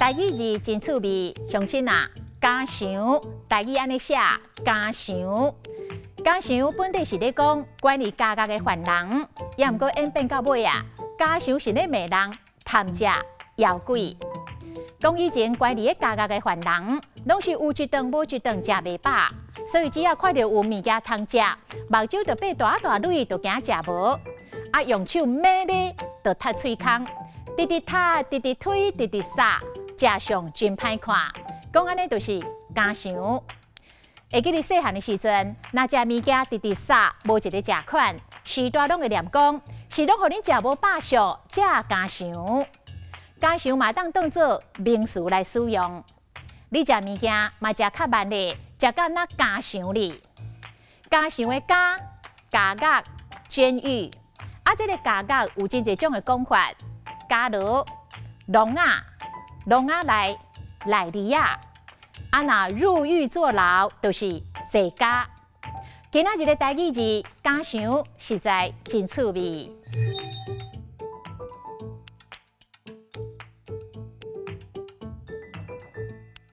台語字真趣味，鄉親啊，家常，台語按呢寫，家常。家常本底是咧講關於家獄的犯人，也毋過演變到尾啊，家常是咧罵人貪食枵鬼。講以前關佇咧監獄的犯人，攏是有一頓無一頓食袂飽，所以只要看著有物件通食，目睭就擘大大蕊，就驚食無。啊，用手猛咧就窒喙空，直直窒，直直推，直直捒，食相真歹看。講按呢就是家常。會記得細漢的時陣，若食物件直直捒，無一个食款，序大攏會念講，是攏予恁食無飽俗，才家常。家常嘛當當做名詞來使用。你食物件嘛食較慢咧，食甲若家常哩。家常的家，監獄、監獄。啊，這个監獄有真濟種的講法，監牢、籠仔、籠仔內、內裡仔。啊，若入獄坐牢，就是坐監。今仔日的台語字家常實在真趣味。